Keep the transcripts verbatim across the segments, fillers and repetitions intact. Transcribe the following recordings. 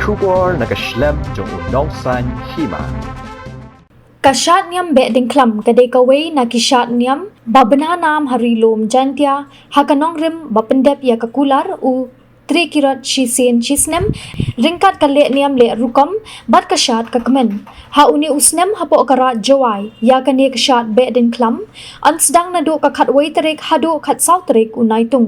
Khubor na ka shlem jong u Nongsaiñ Hima. Ka shad niam Behdeiñkhlam ka dei kawei na ki shad niam ba bna nam ha Ri Lum Jaiñtia, ha ka nongrim ba pyndep ïa ka kular u Trikirot shisien shisnem, ryngkat ka leh niam leh rukom bad ka shad ka kmen. Ha une u snem hapoh ka Raid Jowai, ïa kane ka shad Behdeiñkhlam yn sdang naduh ka khatwei tarik haduh khatsaw tarik u Naitung.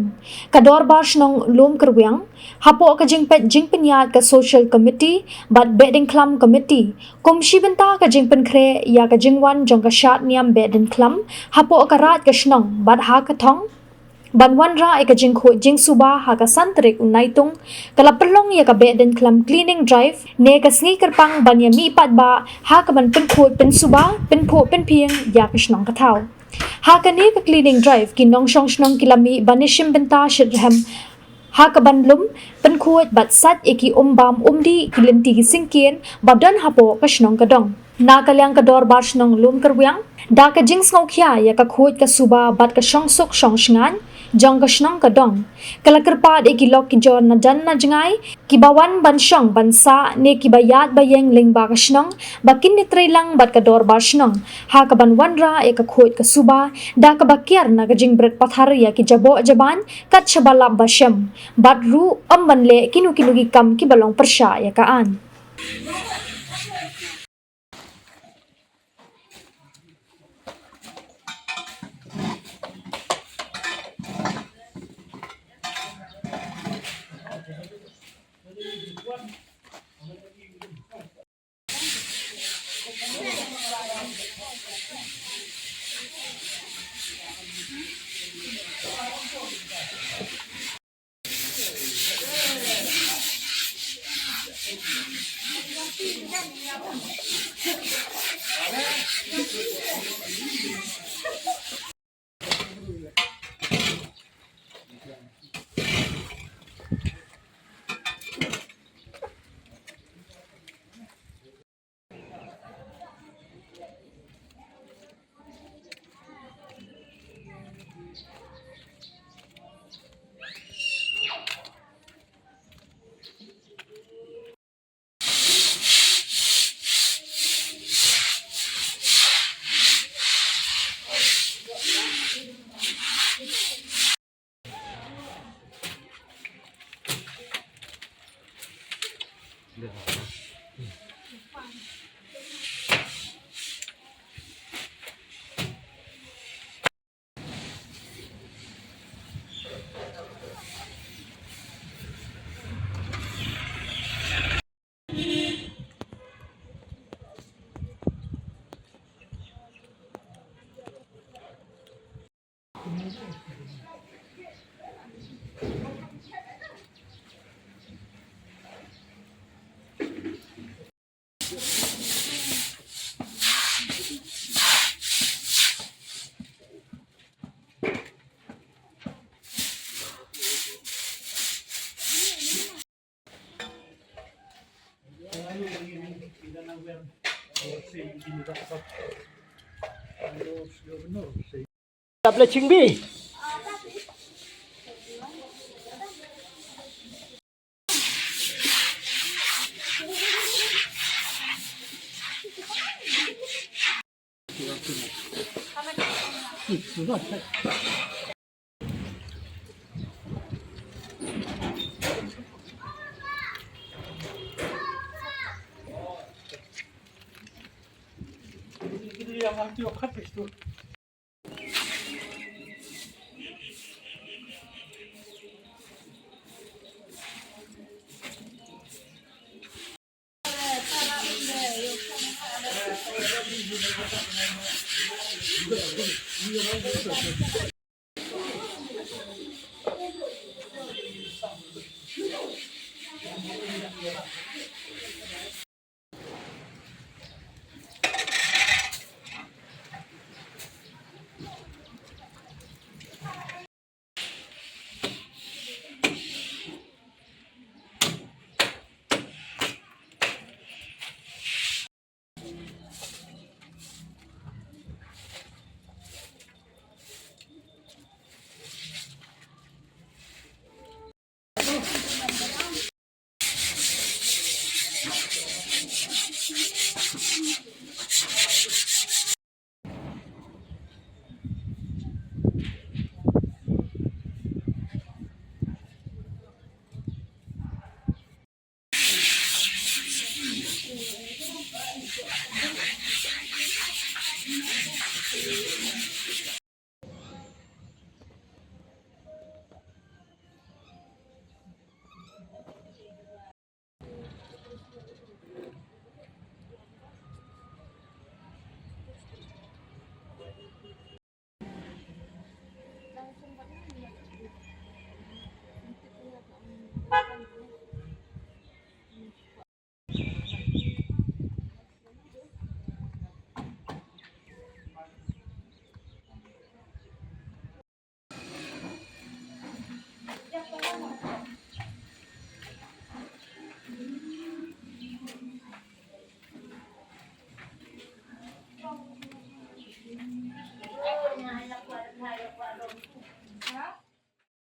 Ka Dorbar Shnong Lum Kyrwiang, hapoh ka jingpeit jingpynïaid ka Social Committee bad Behdeiñkhlam Committee, kum shi bynta ka jingpynkhreh ïa ka jingwan jong ka shad niam Behdeiñkhlam hapoh ka Raid ka Shnong bad ha ka thong ban wanrah ïa ka jingkhuid jingsuba ha ka san tarik u Naitung, ka la pynlong ïa ka Behdeiñkhlam Cleaning Drive ne ka sngi kyrpang ban ïa mih paidbah ha kaban pynkhuid pynsuba, pynphuh pynphieng ïa ka shnong ka thaw. Ha kane ka Cleaning Drive ki nongshong shnong ki la mih ban ïashim bynta shitrhem ha kaban lum, pynkhuid bad sait ïa ki um bam um dih, ki lynti ki syngkien ba don hapoh ka shnong ka dong. Na ka liang ka Dorbar Shnong Lum Kyrwiang, da ka jingsngewkhia ïa ka khuid ka suba bad ka shongsuk shongshngaiñ jong ka shnong ka dong, ka la kyrpad ïa ki lok ki jor na jan na jngai, kiba wan ban shong ban sah ne kiba ïaid ba ïeng lyngba ka shnong, ba kin ïatrei lang bad ka Dorbar Shnong ha kaban wanrah ïa ka khuid ka suba, da kaba kiar na ka jingbret pathar ïa ki jaboh jabain kat shaba lap ba shem, bad ruh ym ban leh kino kino ki kam kiba long pyrshah ïa ka aiñ. Dap le chingbi.